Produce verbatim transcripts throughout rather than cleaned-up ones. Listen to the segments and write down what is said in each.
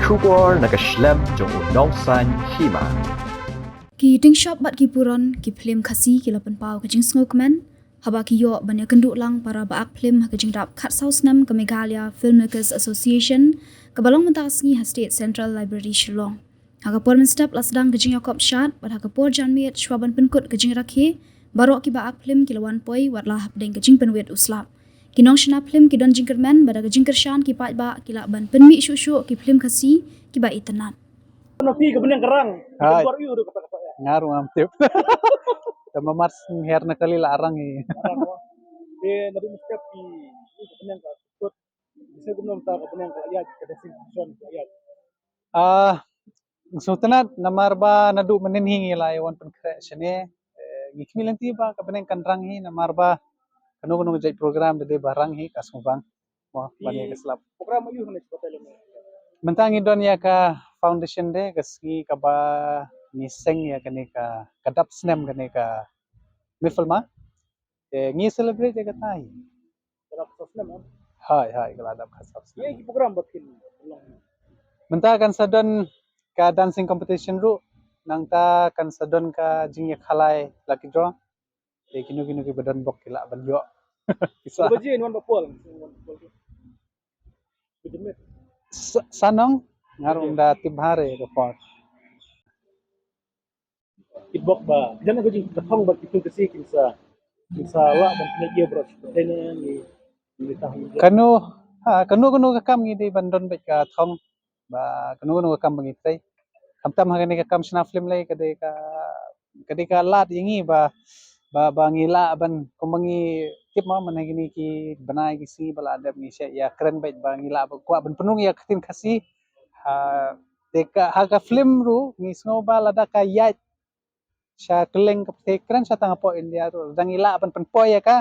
Khubor na ka shlem jong u nongsan hima. Ki Tingshop bad ki Puron, ki phlim Khasi ki la pynpaw ka jingsngewkmen haba ki ïoh ban ïakynduh lang para ba ak phlim ha ka jingdap khatsaw snem ka Meghalaya Filmmakers Association, kaba long mynta ka sngi ha State Central Library Shillong. Ha ka por mynstep la sdang ka jingïakop shad bad ha ka por janmiet shuwa ban pynkut ka jingrakhe, baroh kiba ak phlim ki la wan poi wat la hapdeng ka jingpynwit u slap. Ki nongshna phlim ki don jingkyrmen ba da ka jingkyrshan ki paidbah ki lah ban pynmih shuh shuh ki phlim Khasi kiba itynnad. Naduh mynstep ki, ki bneng ka sut, bise kumno mynta ka bneng ka la ïaid, ka dancing competition ka la ïaid. Ah, sngewtynnad namar ba naduh mynnin hi ngi la ïa wan pynkhreh shane. Eh, ngi khmih lynti ba ka bneng kan rang hi namar ba kano kano ka jait program da dei ba rang hi ka sngewbang. Mo, ban ïa ka slap. Program aïu hangne sha batai lane? Mynta ngi don ïa ka foundation day, ka sngi kaba ngi seng ïa kane ka, ka dap snem kane ka Mifilma. Te ngi celebrate ïa kata hi. Ka dap khatsaw snem, em? Hai, hai, ka la dap khatsaw snem. Ïa ki program ba phin long? Mynta kan sa don ka dancing competition ruh, nangta kan sa don ka jingïakhalai lucky draw. Te kino kino kiba don bok ki lah ban ïoh. Ki sa. Kaba jin wan ba pol. Sa-, sanong, nga ruh ym da tip bha re ka por. Ki bok ba, jan ka jing ka thong ba ki phlim Khasi kin sa, kin sa lah ban pynïaid ïa baroh shi pyrthei ne ngi, ngi tang. Kano, ha, kano kano ka kam ngi dei ban don beit ka thong. Ba kano kano ka kam ba ngi trei. Khamtam ha kane ka kam shna film lei ka dei ka, ka dei ka lad ïa ngi ba, ba, ba ngi lah ban, kumba ngi tip mo, mynta kine ki bnai ki sngi ba la dep ngi shait ïakren beit ba ngi lah ba kwah ban pynrung ïa ka ktien Khasi. Ha, te ka, ha ka film ruh ngi sngew ba lada ka ïaid sha kylleng ka pyrthei, kren sha tang hapoh India ruh, lada ngi lah ban pynpoi ïa ka,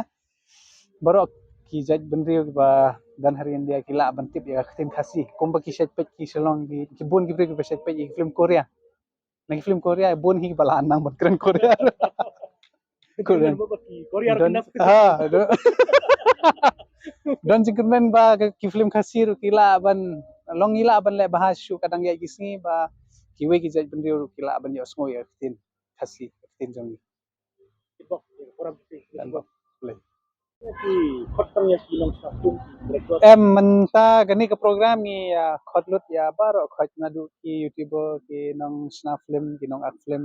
baroh ki jait bynriew kiba don ha ri India ki lah ban tip ïa ka ktien Khasi. Kumba ki shait peit ki Shillong ki, ki bun ki briew kiba shait peit ïa ki film Korea. Na ki film Korea bun hi kiba la nang ban kren Korea. Korea. Don, ha, don. Don jingkyrmen ba ki film Khasi ruh ki lah ban, long ngi lah ban leh bha shuh, ka dang ïaid ki sngi ba kiwei ki jait bynriew ruh ki lah ban ïohsngew ïa ka ktien Khasi, ka ktien jong ngi. Ki bok, ki bok. Ki khot tang ïa ki nongshna film, ki director. Em, mynta kane ka program ngi, ah, khot lut ïa baroh khoit, naduh ki YouTuber, ki nongshna film, ki nong-act film,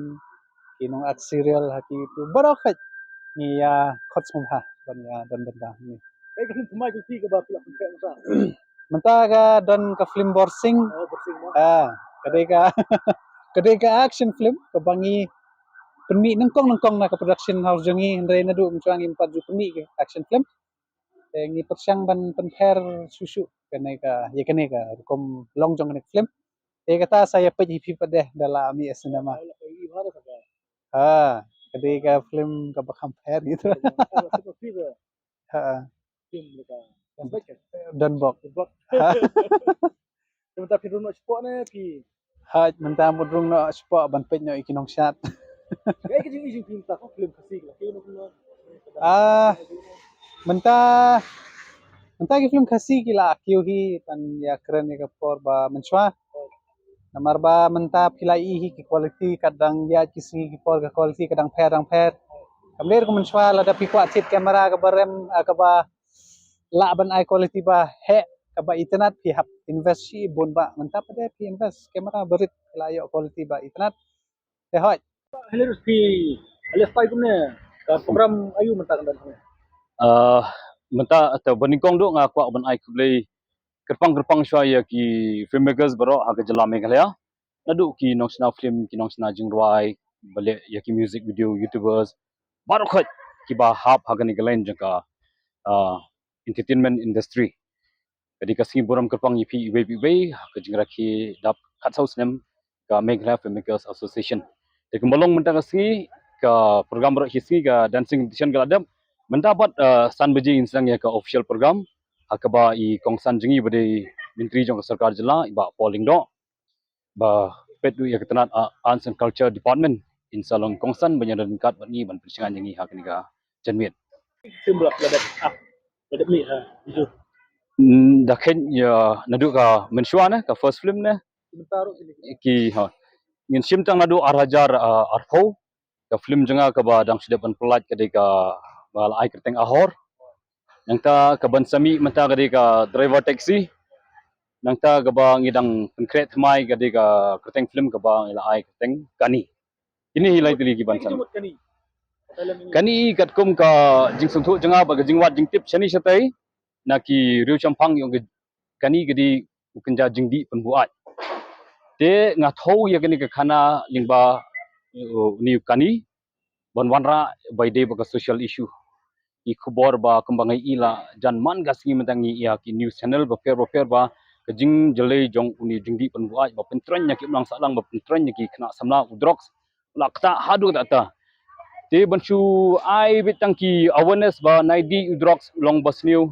ki nong-act serial ha ki YouTube, baroh khoit ngi ïa khot sngewbha ban ïa don bynta hangne. Kaei ka film thymmai jong phi kaba phi la pyntrei mynta? Mynta ka don ka film Borsing. Oh, Borsing mo. Ah, ka dei ka, ka dei ka action film kaba ngi pynmih nyngkong nyngkong na ka production house jong ngi, hynrei naduh mynshwa ngim pat ju pynmih ka action film. Te ngi pyrshang ban pynpher shuh shuh kane ka, ïa kane ka rukom long jong kane ka film. Te kata sa ïa peit hi phi pat de da la mih ïa cinema. Ha, ka dei ka film kaba kham pher gitu. Ha. Don bok. Don bok. Te mynta phi rung noh shapoh ne phi? Hooid, mynta mut rung noh shapoh ban peit noh ïa ki nongshad. Kaei ka jingïohi jong phi mynta ka film Khasi ka la kiew noh kumno? Ah, mynta, mynta ki film Khasi ki la kiew hi, ban ïakren ïa ka por ba mynshwa. Namar ba mynta phi la ïohi hi ki quality, ka dang ïaid ki sngi ki por ka quality ka dang pher dang pher. Kam dei ruh kum mynshwa, lada phi kwah thied camera kaba rem, ah, kaba lah ban ai quality ba heh, kaba itynnad, phi hap invest shibun bha. Mynta pat de phi invest camera barit, la ïoh quality ba itynnad. Te hooid. Hello, phi, hello, phi kumne, ka program aïu mynta kan don hangne? Ah, mynta, te ba nyngkong duh nga kwah ban ai khublei kyrpang kyrpang shuwa ïa ki filmmakers baroh ha ka jylla Meghalaya. Naduh ki nongshna film, ki nongshna jingrwai, ba leh ïa ki music video, YouTubers, baroh khoit kiba hap ha kane ka line jong ka, ah, entertainment industry. Ka dei ka sngi burom kyrpang ïa phi iwei pa iwei ha ka jingrakhe dap khatsaw snem ka Meghalaya Filmmakers Association. Te kumba long mynta ka sngi, ka program baroh shi sngi, ka dancing competition ka la dep. Mynta pat, ah, san baje ngin sdang ïa ka official program ha kaba i kongsan jong ngi ba dei Myntri jong ka Sorkar Jylla, i Bah Paul Lyngdoh, ba peit ruh ïa ka tnat, ah, Arts and Culture Department, in sa long kongsan ban ïadon ryngkat bad ngi ban pynshngaiñ ïa ngi ha kane ka janmiet. Film ba la dep, ah, la dep mih ha, ïa. Hmm, da kheiñ ïa naduh ka mynshwa ne, ka first film ne, Ki, ha. Ngin shim tang naduh ar hajar, ah, arphew. Ka film jong nga kaba dang shu dep ban pyllait ka dei kaba la ai kyrteng Ahor. Nangta kaban sa mih mynta ka dei ka Driver Taxi. Nangta kaba ngi dang pynkhreh thymmai ka dei ka kyrteng film kaba ngi la ai kyrteng Kani. Kine hi lai tylli kiban sa mih. Kani katkum ka jingsngewthuh jong nga bad ka jingwad jingtip shane shatei na ki riew shemphang ïong ka, kani ka dei u kynja jingdih pynbuaid. Te nga thew ïa kane ka khana lyngba, uh, une u kani ban wanrah ba i dei bad ka social issue. I khubor ba kumba ngi i la jan man ka sngi mynta ngi ïa ki news channel bapher bapher ba ka jingjyllei jong une u jingdih pynbuaid ba pyntroiñ ïa ki imlang sahlang, ba pyntroiñ ïa ki khynnah samla, u drugs la ktah haduh katta. Te ban shu ai beit tang ki awareness ba nai dih u drugs u long ba sniew,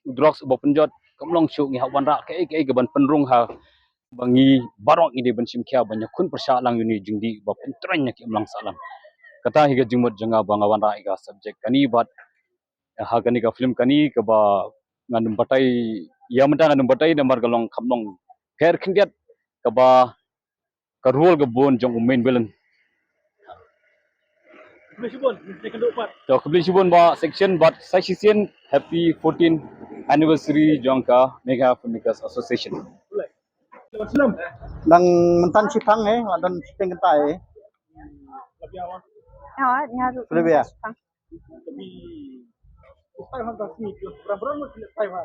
u drugs uba pynjot, kam long shuh, ngi hap wanrah kaei kaei kaban pynrung ha ba ngi baroh ngi dei ban shim khia ban ïakhun pyrshah lang ïa une u jingdih ba pyntroiñ ïa ki imlang sahlang. Kata hi ka jingmut jong nga ba nga wanrah ïa ka subject kani bad ha kane ka film kani kaba ngan ym batai ïa mynta, ngan ym batai namar ka long, kam long pher khyndiat kaba ka role ka bun jong u main villain. Khublei shibun, khublei shibun ba section bad sa shisien happy fourteen anniversary jong ka Megha Filmmakers Association. Nang mynta shitang eh, la don shiteng kynta eh. Khublei ba.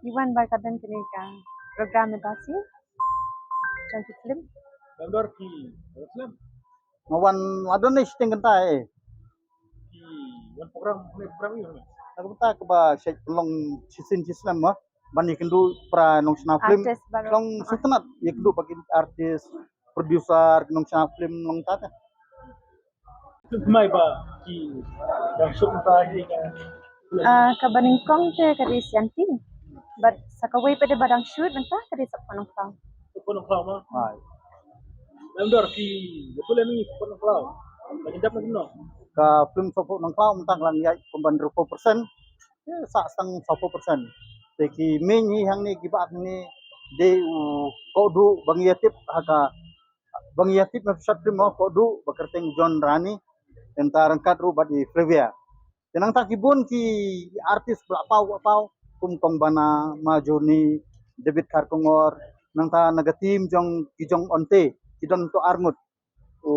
Iwan ba ka don kane ka program ni ba si. Jong ki film. Dang dor ki film. Nga wan la don ni shiteng kynta eh. Ki wan program ni program ni. Ka bynta kaba shait pynlong shisien shisien mo. Ban ïakynduh para nongshna film. Artist baroh. Long sngewtynnat ïakynduh bad ki artist, producer, nongshna film long ta. Mai ba ki dang shoot ba ki ka. Ah, kaba nyngkong te ka dei Sianti. Bad sa kawei pat de ba dang shoot mynta ka dei Sohphoh Nongkhlaw. Sohphoh Nongkhlaw ma. Hai. Dang dor ki betul ni Sohphoh Nongkhlaw. Ba jendap na kumno. Ka film Sohphoh Nongkhlaw mynta ka la ïaid kumban hynriewphew percent. Te sa tang sawphew percent. Te ki mei hi hangne, kiba hangne dei u Koduh ba ngi ïatip ha ka, ba ngi ïatip na short film u Koduh ba kyrteng John Rani. Te nangta ryngkat ruh bad i Flavia. Te nangta ki bun ki artist ba la paw, ba la paw kum Kong Bana, Ma Joni, David Kharkongor, nangta na ka team jong ki jong Onte, ki don to arngut. U,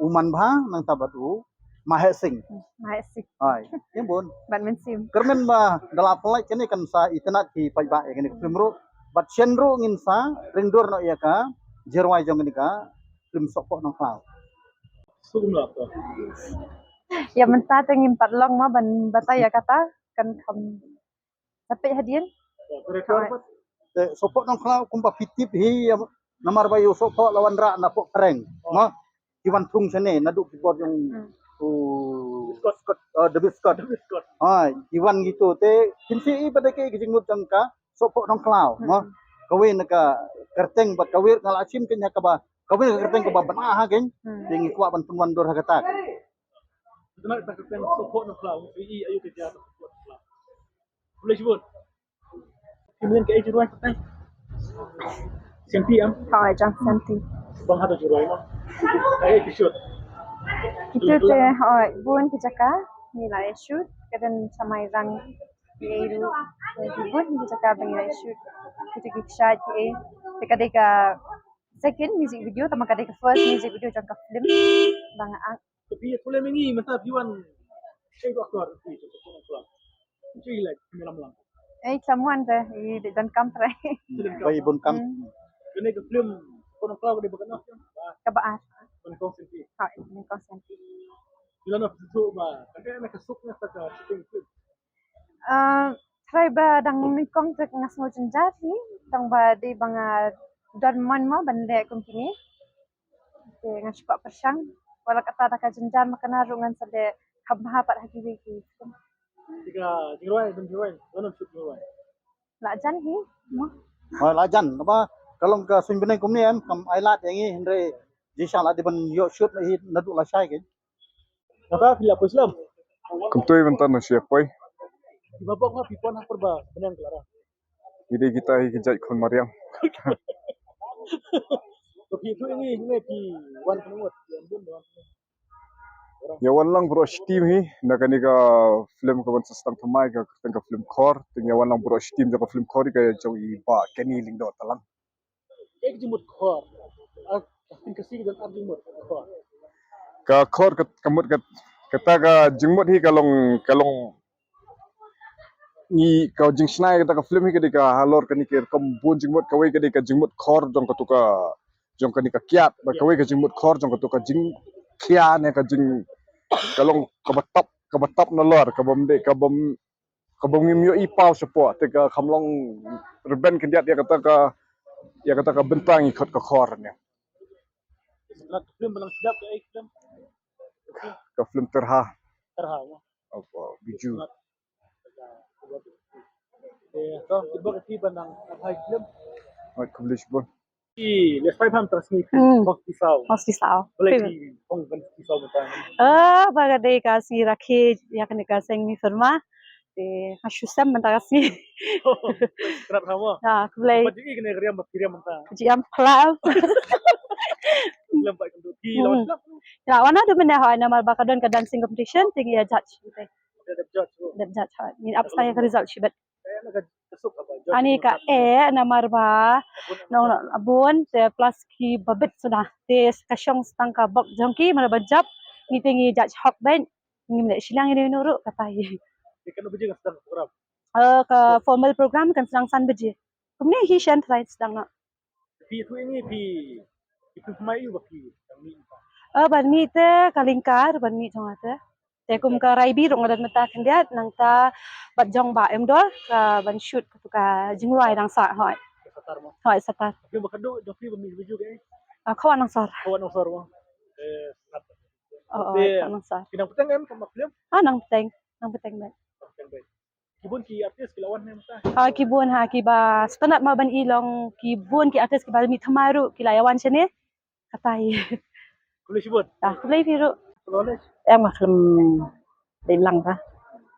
u Man Bha nangta bad u Mahek Singh. Mahek Singh. Hai, ïa bun. Bad Mynsiem. Kyrmen ba da la pynlait kane kan sa itynnat ki paidbah ïa kane ka film ruh. Bad shen ruh ngin sa ring dur noh ïa ka jingrwai jong kane ka film Sohphoh Nongkhlaw. Sum la to. Ïa mynta te ngim pat long ma ban batai ïa kata kan kham Sa peit hadien. Te Sohphoh Nongkhlaw kumba phi tip hi, namar ba ïa u Sohphoh la wanrah na Pohpreng. Mo. Ki wan thung shane naduh ki bor jong u Scott, Scott, eh, David Scott. David Scott. Ha, ki wan gitu te kin shi i ba dei ki jingmut jong ka Sohphoh Nongkhlaw. Mo. Kawei na ka kyrteng bad kawei ka la shim kane kaba kawei na ka kyrteng kaba bna ha kane. Te ngi kwah ban pynwandur ha kata. Kyrteng Sohphoh Nongkhlaw. I ayu te ja Sohphoh Nongkhlaw. Boleh sebut. Kemudian ka ejirwan ka tang. Sianti am? Hooid, jong Sianti. Bang hada jirwan ma. Ka ejirwan. Itu te hooid bun ki jaka ngi la shoot, ka don sha Mairang. Ngi ruh bun ki jaka ba ngi la shoot. Kita ki shot ki eh. Te ka dei ka second music video, tangba ka dei ka first music video jong ka film. Bang ak Tapi pule mengi masa piwan. Saya tu aktor. Cuy lek, malam malam. Eh, someone te, i di dan kam trai. Bai bun kam. Hmm. Kene ke film Sohphoh Nongkhlaw ke di bakan noh. Ka ba ar. Bun kong senti. Ha, bun kong senti. Bila na tu ba, kene na kasuk na ka shooting film. Ah, trai ba dang nyngkong te nga sngew jynjar hi, tang ba dei ba nga don mon mo ban leh kum kine. Te nga shu kwah pyrshang, wat la katta da ka jynjar ma kane ruh ngan sa leh kham bha pat ha kiwei ki. Tika jingrwai, ban jingrwai, ban shoot jingrwai. La jan hi mo. Hooid, la jan, naba ka long ka suiñ bneng kumne em, kam ai lad ïa ngi, hynrei jingshisha la dei ban ïoh shoot hi naduh lashai keiñ. Nata phi la poi slem. Kumtoi mynta na shi poi. Kiba bok ma phi pon ha pyrba bneng ka la ra. Ki Dei kita hi ki jait khun mariang. To phi tu ini ini phi wan khnang ngut, wan bun wan khnang. Ïa wan lang baroh shi team hi na kane ka film kaban sa sdang thymmai ka kyrteng ka film Khor. Te ïa wan lang baroh shi team jong ka film Khor ka jong i Bah Kenny Lyngdoh Talang. Ek jingmut Khor. Ak akin kasi ka jong ar jingmut Khor. Ka Khor ka, ka mut ka, kata ka jingmut hi ka long, ka long ngi ka jingshna ïa kata ka film hi ka dei ka halor kane ka rukom bun jingmut, kawei ka dei ka jingmut khor jong katu ka, jong kane ka kiad, bad kawei ka jingmut khor jong katu ka jingkhia ne ka jing, ka long kaba tap, kaba tap nalor, kaba ym dei, kaba ym, kaba ngim ïohi paw shapoh, te ka kham long rben khyndiat ïa kata ka, ïa kata ka bynta ngi khot ka Khor ne. Ka film ba nang sdap ka ai film. Ka film Terha. Terha mo. Apa Biju. Eh, to kiba ka film ba nang ai film. Mat khublei shibun. Ki le five ham tang sngi. Hmm. Mos ki saw. Mos ki saw. Boleh film ki kong ban ki saw mata. Eh, ba ka dei ka sngi rakhe ïa kane ka seng mi firma. Te nga shu sem mynta ka sngi. Krat ha mo. Ha, khublei. Ba ji kane ka riam ba ki riam mynta. Ji am pla. Lem ba kan tu ki lawan slap. Ya, wana du mynne hoi namar ba ka don ka dancing competition te ngi ïa judge. Dep judge. Dep judge hoi. Ngin ap sa ïa ka result shibet. Ani ka eh namar ba nong bun te plus ki babit suda. Te ka shong stang ka bok jong ki mara ba jap. Ngi te ngi judge hok ben. Ngim leh shiliang ïa ino ruh kata hi. Te katno baje kan sdang program? Eh, ka formal program kan sdang san baje. Kumne hi shen trai sdang na. Phi tu ini phi, phi tu mai u ba phi tang ni. Eh, ban mih te ka lingkar ban mih jong te. Te kum ka Raibi ruh nga don mynta khyndiat nangta bad jong Bah Emdor ka ban shoot katu ka jingrwai dang sah hoi. Satar mo. Hoi satar. Phi ba kadu jong phi ba mih baju ke? Ah, khawan nang sar. Khawan nang sar mo. Eh, satar. Oh, oh, te nang sar. Phi nang peteng em ka film? Ah, nang peteng, nang peteng bet. Nang peteng bet. Ki bun ki artist ki la wan ne mynta? Ah, ki bun ha, kiba sngewtynnat ma ban i long, ki bun ki artist kiba mih thymmai ruh ki la ïa wan shane. Kata hi. Khublei shibun. Ah, khublei phi ruh. Khublei. Em ma khlem dei lang ta.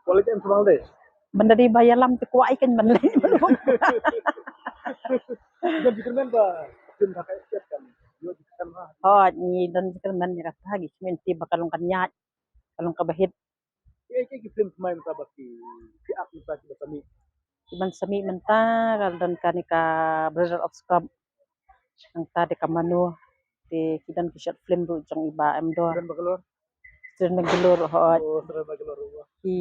Khublei em sumang dei. Ban da dei ba ïalam te kwah i kan ban lei. Don jingkyrmen ba film Dhaka Escape kan. Ïoh jingkyrmen ha. Oh, ngi don jingkyrmen ïa kata, ngi kmen te ba ka long kan ïaid. Ka long kaba hit. Ki, ki, ki film thymmai mynta ba ki, ki ak mynta kiba sa mih. Kiban sa mih mynta ka don kane ka Brother of Scum. Nangta dei ka Mano. Te ki don ki short film ruh jong i Bah Emdor. Student Bangalore. Student Bangalore hoi. Oh, Student Bangalore ruh. Ki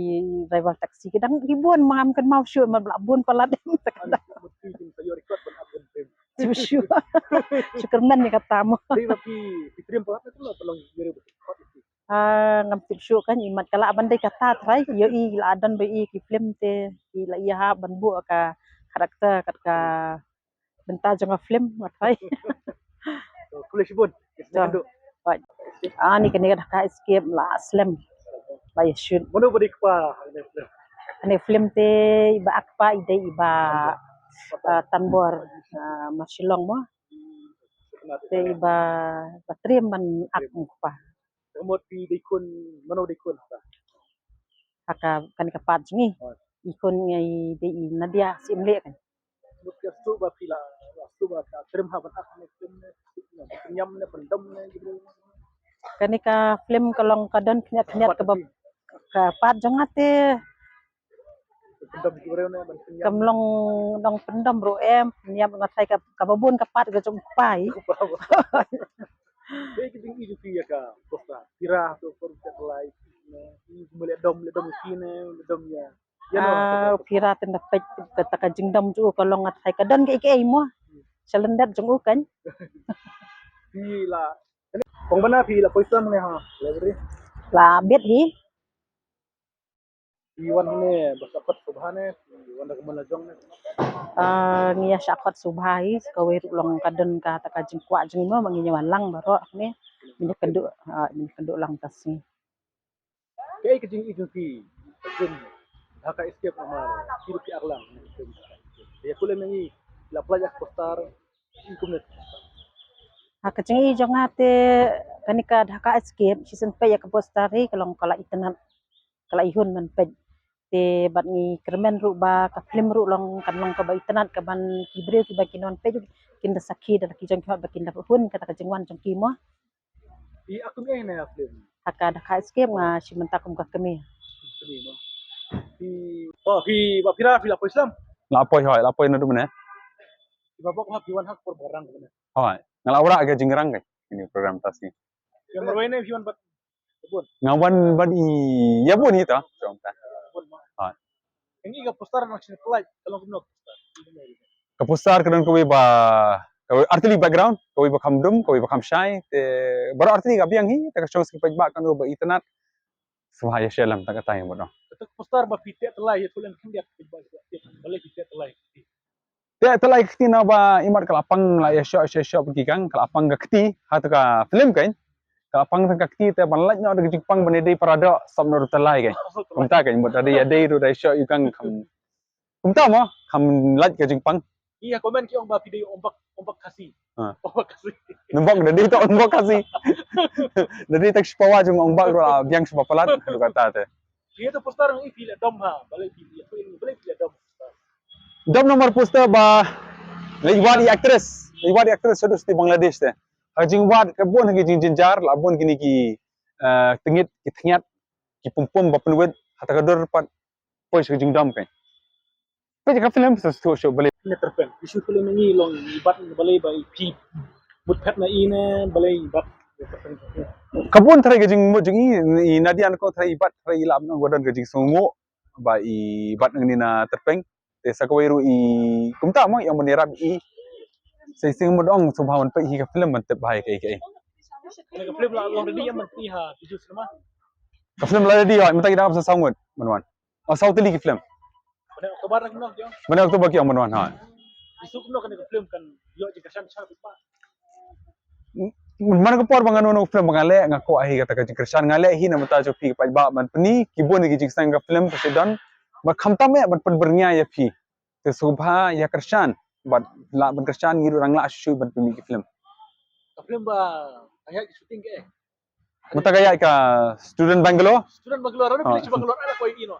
Rival Taxi ki dang ki bun ma ngam kynmaw shuh ma la bun palat em. Ani mut ki kin sa ïoh record ban ak bun film. Shuh shuh. Shuh kyrmen ïa kata mo. Dei ba ki, ki film palat ka long ka long ïa record. Ah, ngam tip shuh kan, imat ka lah ban dei kata trai, ïohi la don ba i ki film te, i la ïa hap ban buh ka character kat ka bynta jong ka film nga trai. Khublei shibun. Ani kane ka Dhaka Escape la slem. La ïa shoot. Mano ba dei kpa kane film? Kane film te i ba ak kpa i dei i ba, ah, Tanbor, ah, Marshillong mo. Te i ba, ba triem ban ak kpa. Ka mut phi dei khun, mano dei khun? Ha ka, kane ka part jong ngi. Oh. I khun ngi dei i Nadia Syiemlieh kan. Mut ka shu ba phi la, la shu ba ka triem ha ban ak ne triem ne, ne, triem ne, pyndem ne, gitu. Kane ka film ka long ka don khyndiat khyndiat ka ba, ka part jong nga te. Pyndem ki briew ne ban pyndem. Kam long dang pyndem ruh em, niam nga trai ka, kaba bun ka part ka jong u kpa i. Dei ki jingïohi jong phi ïa ka poster. Pira tu por ka lai ne, i mele dom, le dom ki ne, le dom ïa. Ah, pira te na peit kata ka jingdom jong u ka long nga trai ka don ka ei ka ei mo. Shalyndet jong u kan. Phi la, kong bana phi la poi slam ne ha library? La bit hi. Phi wan hangne ba sa pat subha ne, phi wan da ka mon la jong ne? Ah, ngi ïa shah khot subha hi, kawei ruh long ka don kata ka jingkwah jong ngi mo, ma ngi ïa wan lang baroh ne. Ngi kynduh, ah, ngi kynduh lang ka sngi. Kaei ka jingïohi jong phi, ka film Dhaka Escape namar phi ruh phi ar lang. Ïa khublei ma ngi, la pynlait ïa ka poster, i kumne. Ha ka jingïohi jong nga te kane ka Dhaka Escape, shisien peit ïa ka poster hi, ka long ka la itynnat, ka la ihun ban peit. Te bad ngi kyrmen ruh ba ka film ruh long kan long kaba itynnad, kaban ki briew kiba kin wan peit ruh kin da sakhi da la ki jong ki hok ba kin da hun kata ka jingwan jong ki mo. Phi aktor ïa kane ka film? Ha ka Da Kha Escape nga shim bynta kum ka kmie. Kmie mo. Phi, oh, phi ba phi la, phi la poi slem? La poi hoi, la poi naduh mynne. Phi ba bok ha phi wan ha ka por ba rang kane? Hoi, nga la wanrah ka jingrang ka kane ka program ta shi. Phi marwei ne phi wan bad bun? Nga wan bad i, ïa bun hi to. Jong ta. Bun mo. Hoi. Ïa ngi ka poster nang shin pynlait, ka long kumno ka poster? Ka poster ka don kawei ba, kawei artylli background, kawei ba kham dum, kawei ba kham shai, te baroh artylli ka biang hi, te ka shong sha ki paidbah kano ba itynnad. Sngewbha ïa share lem tang katta ïa nga ba dang. Kata ka poster ba phi teh tyllai ïathuh lem khyndiat, phi ba, balei phi teh tyllai? Teh tyllai ka kti na ba imat ka la pang la ïa shoh, shoh, shoh ki kang, ka la pang ka kti, ha tu ka film kan. Ka la pang ka kti te ban lait noh da ka jingpang ban ïadei para doh sop noh tyllai kan. Kumta kan, mut da dei ïadei ruh da ïa shoh ïa kang kham. Kumta mo, kham lait ka jingpang. Ïa comment ki ong ba phi dei ombak, ombak Khasi. Ha. Ombak Khasi. Nembok da dei to ombak Khasi. Da dei tak shipawa jong ombak ruh la biang shipa palat, haduh katta te. Ïa to poster ngi phi la dom ha, balei phi la, balei phi la dom? Dom namar poster ba leit wad ïa actress, leit wad ïa actress shaduh sha Bangladesh te. Ha jingwad ka bun ha ki jingjynjar, la bun kine ki, eh, tyngit, ki thngiat, ki pumpum ba pynwit, ha ta ka dur pat poi sha ka jingdom kan. Peit ka film sa shu shu balei. Ne terpeng. Issue film ngi long i bat balei ba i phi. Mut phet na i ne balei i bat. Ka bun trai ka jingmut jong i, i Nadia ko trai i bat trai i lam nang wadan ka jingsngew. Ba i bat nang ni na terpeng. Te sa kawei ruh i kumta mo i ong ban ïarap i. Sa i sngewmut ong sngewbha ban peit hi ka film ban tip bha ïa kaei kaei. Ka film la long ready ïa man phi ha Bijou Cinema. Ka film la ready ïa mynta ki dang ap sa saw ngut ban wan. Oh, saw tylli ki film. Bnai October ki ong. Bnai October ki ong ban wan ha. Isu kumno kane ka film kan ïoh jingkyrshan sha phi ba. Man ka por ba nga nang film ba nga leh nga kwah hi kata ka jingkyrshan nga leh hi na bynta jong phi ki paidbah ban pyni ki bun ki jingsneng ka film ka sdang. Ba khamtam eh ban pynbyrngia ïa phi. Te sngewbha ïa kyrshan bad lah ban kyrshan ngi ruh dang lah shuh shuh ban pynmih ki film. Ka film ba ka ïa shooting ka eh. Mynta ka ïa ka Student Bangalore. Student Bangalore, ada pilih Bangalore, ada koi ino.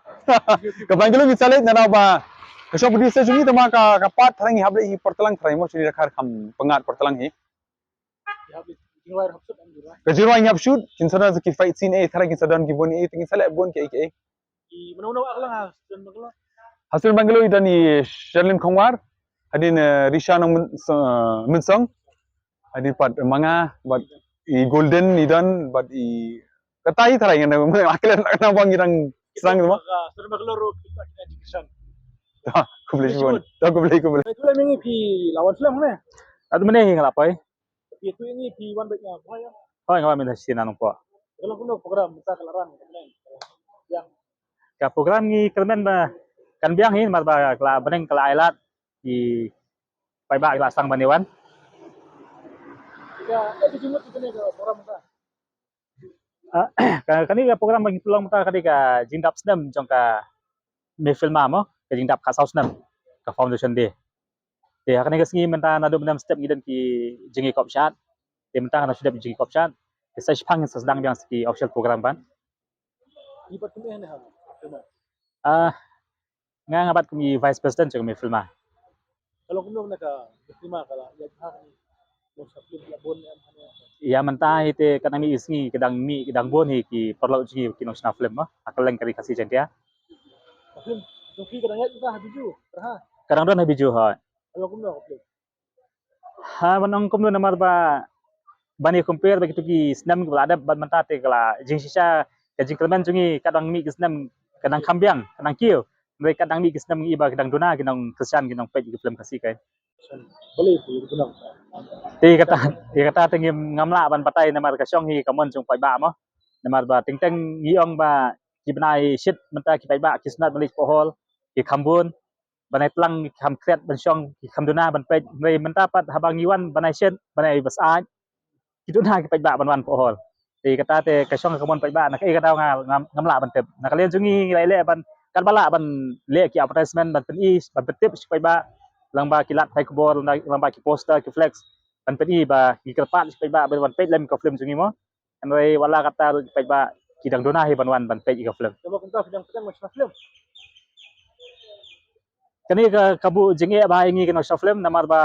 Ka Bangalore ngi sa leit na ba ka shop di sa jong ngi te ma ka ka pat thrang ngi hap leit hi por tlang thrang mo sini da khar kham pyngngad por tlang hi. Ka jingrwai ngi hap shoot kin sa don ki fight scene eh thrang kin sa don ki bun eh kin sa leh bun ki eh ki eh. I mano mano ak lang ha Student Bangalore. Ha Student Bangalore i don i Sherlyn Khongwar, hadien, eh, Risha Nong Min-, so-, eh, Minsong, hadien pat ma nga bad i Golden i don bad i kata i tharai ngan na aklen na bang i dang sang ma. Ka Student Bangalore ro kita kita education. Ta, khublei shibun. Ta, khublei, khublei. Khublei mingi phi lawan film ne. Atu mene hi ngalap oi. Phi tu ini phi wan bek nga boy. Hoi nga wan min sina nong po. Kalau kuno program kita kelaran. Yang Ka program ngi kyrmen ba kan biang hi namar ba ka la bneng ka la ai lad ki paidbah ki la sdang ban ïa wan. Ka, eh, ka jingmut kane ka program ka. Ah, ka, kane ka program ba ngi pynlong mynta ka dei ka jingdap snem jong ka MeFILMA mo, ka jingdap khatsaw snem ka Foundation Day. Te ha kane ka sngi mynta naduh mynne mynstep ngi don ki jingïakop shad. Te mynta nga dang shu dep jingïakop shad. Te sa shiphang sa sdang biang sa ki official program ban. Ngi pat kumne ne ha. Ah, nga nga bat kum i Vice President jong MeFILMA. Ka long kumno na ka MeFILMA ka la ïa ha ni. Long sa film la bun em ha ni. Ïa mynta hi te ka dang mih i sngi ka dang mih ka dang bun hi ki paralok jong ngi ki nongshna film ma. Ha ka leng ka ri Khasi Jaiñtia. Ka film jong phi ka dang ïa mynta ha Bijou. Ha. Ka dang don ha Bijou ha. Ka long kumno ka film. Ha, ban ong kumno namar ba ban ïa compare ba kitu ki snem kiba la dep bad mynta te ka la jingshisha ka jingkyrmen jong ngi ka dang mih ki snem ka dang kham biang ka dang kiew. Hynrei ka dang mih ki snem ngi ba ka dang duna ki nongkyrshan ki nongpeit ki film Khasi kai. Te kata, te kata te ngim ngam lah ban batai namar ka shong hi ka mon jong paidbah mo. Namar ba teng teng ngi ong ba ki bnai shit mynta ki paidbah ki sngewtynnat ban leit pohol ki kham bun. Bnai tlang ki kham kret ban shong ki kham duna ban peit. Hynrei mynta pat haba ngi wan bnai shet bnai ba syaid ki duna ki paidbah ban wan pohol. Te kata te ka shong ka mon paidbah na kaei ka daw nga ngam lah ban tip. Na ka liang jong ngi ngi la leh ban katba lah ban leh ki advertisement ban pyni ban pyntip sha paidbah. Lyngba ki lad pathai khubor lyngba ki poster ki flex ban pyni ba ngi kyrpad sha paidbah ban wan peit lem ka film jong ngi mo. Hynrei wat la katta ruh paidbah ki dang duna hi ban wan ban peit ïa ka film. Kaba kumta phi dang pdiang ban shna film. Kane ka, ka buh jingeh bha ïa ngi ki nongshna film, namar ba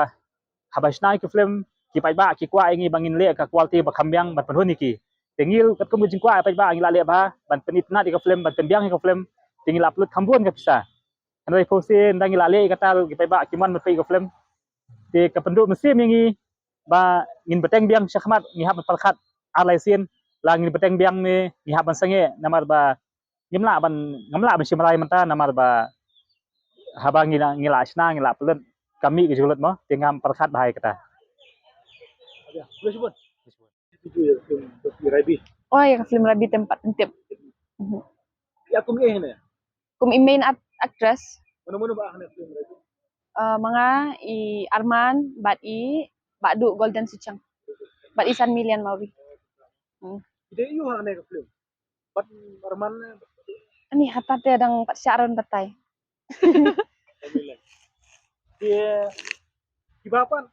haba shna ki film, ki paidbah ki kwah ïa ngi ba ngin leh ka quality ba kham biang ban pynhun ïa ki. Te ngi katkum ka jingkwah paidbah ngi la leh bha ban pynitynnad ïa ka film, ban pynbiang ïa ka film. Te ngi la pynlut kham bun ka pisa. Hynrei phusi ynda ngi la leh ïa kata, ki paidbah kim wan ban peit ïa ka film. Te ka pynduh mynsiem ïa ngi ba ngin bteng biang shakhmat, ngi hap ban pyrkhat ar lai sien, la ngin bteng biang ne ngi hap ban sangeh, namar ba ngim lah ban, ngam lah ban shim rai mynta, namar ba haba ngi la, ngi la shna, ngi la pynlut, ka mih ka jinglut mo, te ngam pyrkhat bha ïa kata. Oi, ka film Rabi tem pat tip. Mhm. Ïa kum ïa ne. Kum i main act-, actress. Mano mano ba ha ne film Rabi? Eh, ma nga i Arman, bad i Bah Duh Golden Suchang. Bad i San Million Mawi. Hmm. Ite ïu ha ne ka film. Bad Arman ne. Ani hata te dang pat sha ron batai. Te kiba pat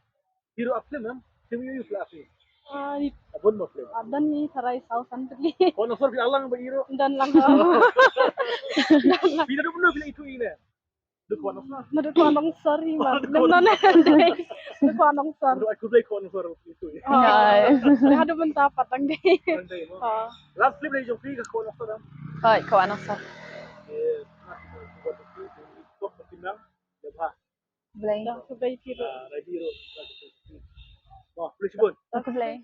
hero a film em, film ïu ïu pla film. Ah, ni. Abon mo film. Adan ni tharai sau san tli. Ko no sor bi alang ba hero. Dan lang. Bila du benda bila itu ine. Du ko no sor. Madu ko nong sorry ma. Dum non. Du ko nong sor. Du aku dai ko no sor itu. Ah. Hadu benta patang dei. Patang dei mo. Ah. Last film ni jong phi ka ko no sor. Hoi, ko nong sor. Eh, na ko ko ko ko ko ko Blei. Dah, khublei phi ruh. Ah, Rabi ruh. Wah, khublei shibun. Khublei.